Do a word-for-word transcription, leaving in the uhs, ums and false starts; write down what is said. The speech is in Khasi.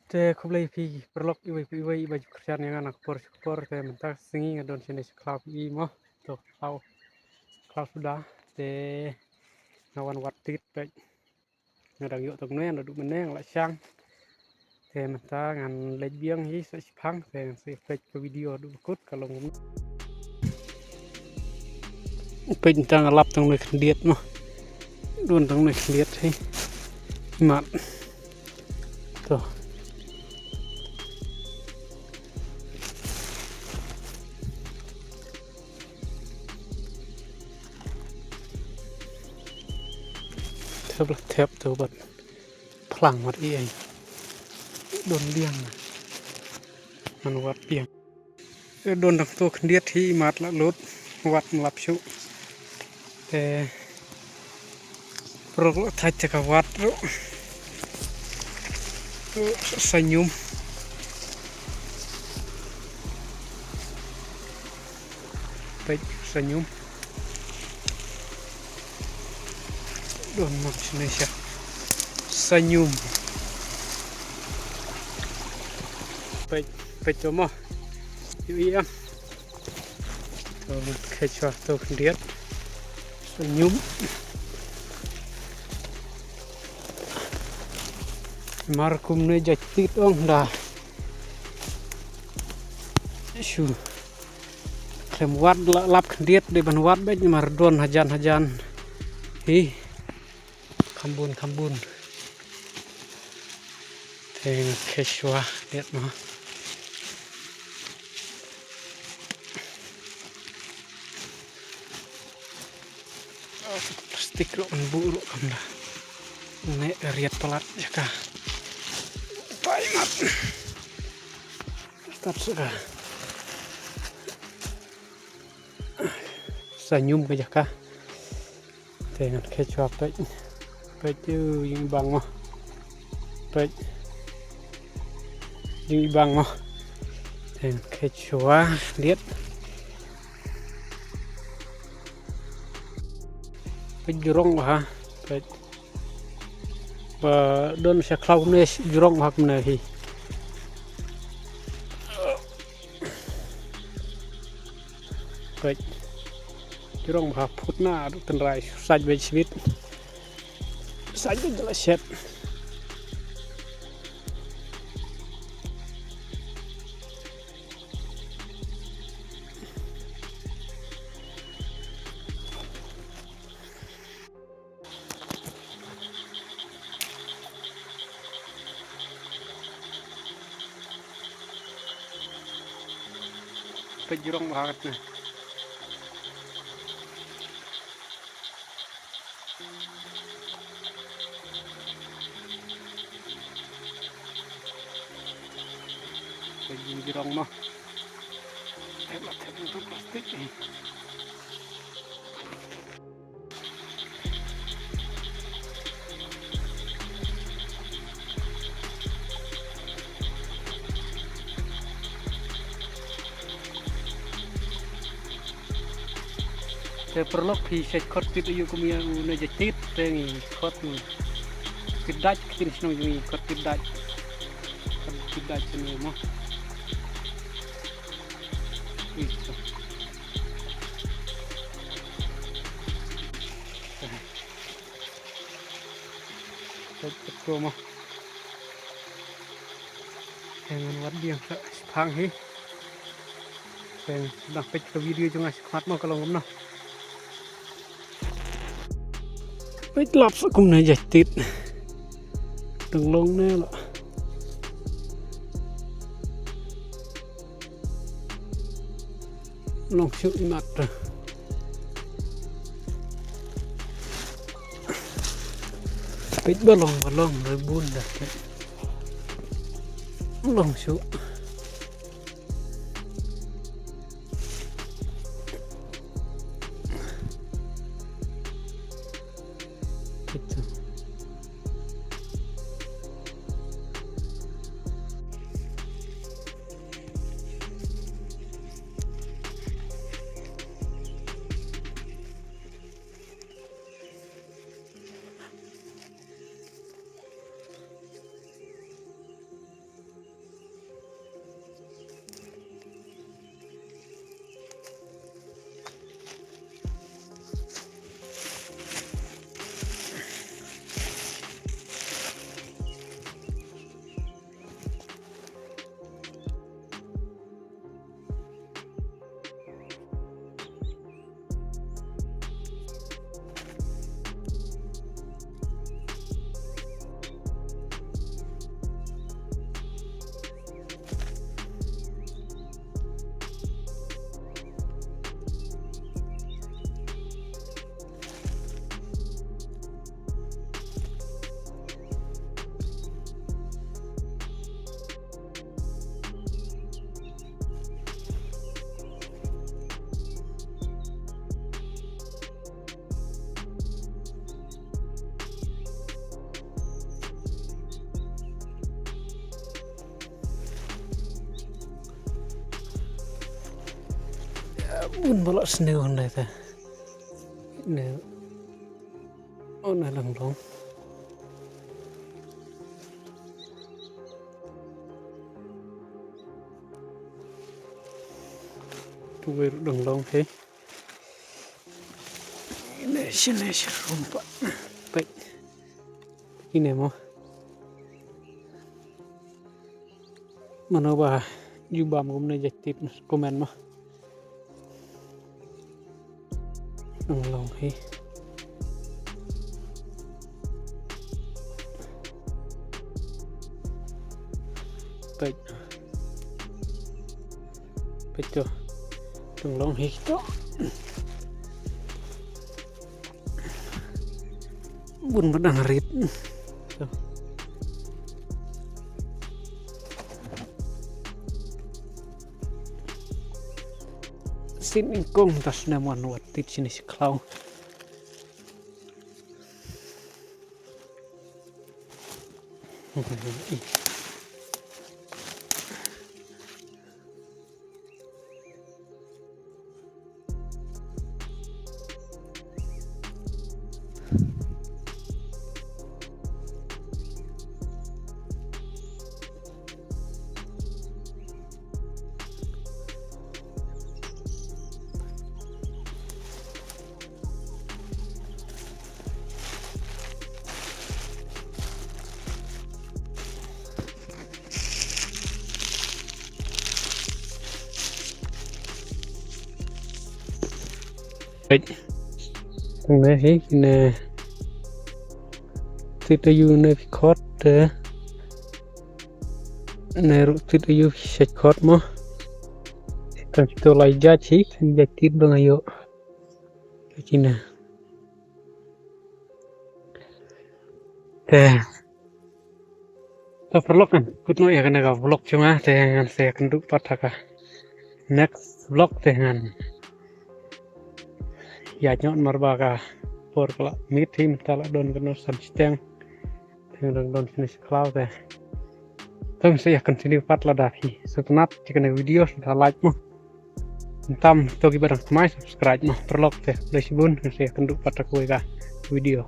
Te khublei phi paralok iwei pa iwei iba ju kyrshan ïa nga na ka por sha ka por. Te mynta ka sngi nga don shane sha khlaw phi i mo. To khlaw, khlaw suda. Te nga wan wad tit peit. Nga dang ïoh tang ne, naduh mynne nga la shang. Te mynta ngan leit biang hi sa shipang, te ngan sa peit ka video haduh ba kut ka long. Peit mynta nga lap tang ne khyndiat mo. Don tang ne khyndiat hi. Mat. To. Thep la thep to bad phlang wat i ei. Don biang. Man wat biang. Don dang to khyndiat hi mat la lut. Wat lap shu. Te Prok la thait te ka wat ruh. Sa nyum. Peit sa nyum. Don mak sini sha. Sa nyum. Peit, peit to mo. Yu i am. To, khet shuwa to khyndiat. Sa nyum. Mar kumne jait tit ong da. Shu. Khlem wad la lap khyndiat de ban wad beit mar don hajan hajan. Hi. Khambun, khambun. Te nga khet shuwa, liat mo. Plastik ruh kan bu ruh kam da. Ne riat palat jaka. Pai mat. Start saka. Sa nyum ka jaka. Te ngan khet shuwa peit. Peit u jing bang mo. Peit. Jing bang mo. Te ngan khet shuwa liat. Peit jrong ha. Peit. Ba don sha khlaw ne jrong ha kumne hi. Peit. Jrong ba phut na du tynrai saj beit sbit. Saj beit la shet. Peit jrong bha katne. Peit jrong mo. Peit la thep tu plastik ni. Te paralok phi shet khot tit ayu kum ïa une jait tit te ngi khot tit dait kin shnong jong ngi khot tit dait. Khot tit dait shnong mo. Ito. Peit, peit ko mo. Te ngan wad biang sa shipang hi. Te ngan dang peit ka video jong nga shakhmat mo ka long kumno. Peit lap sa kumne jait tit. Dang long ne la. Long shuh i mat. Peit ba long, ba long, ba bun da. Long shuh. Peit. Bun ba la sniew hynrei te. Ne. Oh, na lang long. Tu wer dang long he. Ine sine sirumpa. Pai. Ine mo. Mano ba jubam kumne jait tit comment mo. Nang long hi. Peit. Peit to. Nang long hi to. Bun ba dang rit. To. Sien nyngkong ta snem wan wat tit sini si khlaw. Peit. Tang ne hi ne. Tit ayu ne phi khot te. Ne ruh tit ayu phi shet khot mo. Tang kito lai jait hi, jait tit ba nga ïoh. Kine. Te. To paralok, ngan kut noh ïa kane ka vlog jong nga, te ngan sa ïakynduh pat ha ka next vlog te ngan. Ïa ñiot mar ba ka por ka la miet hi, mynta la don kano san shiteng. Te ngan don finish khlaw te. Te ngan sa ïa continue pat lada phi sngewtynnat ïa kane ka video, sa like mo. Khamtam to kiba dang thymmai subscribe mo. Paralok te, khublei shibun, ngan sa ïakynduh pat ha kawei ka video.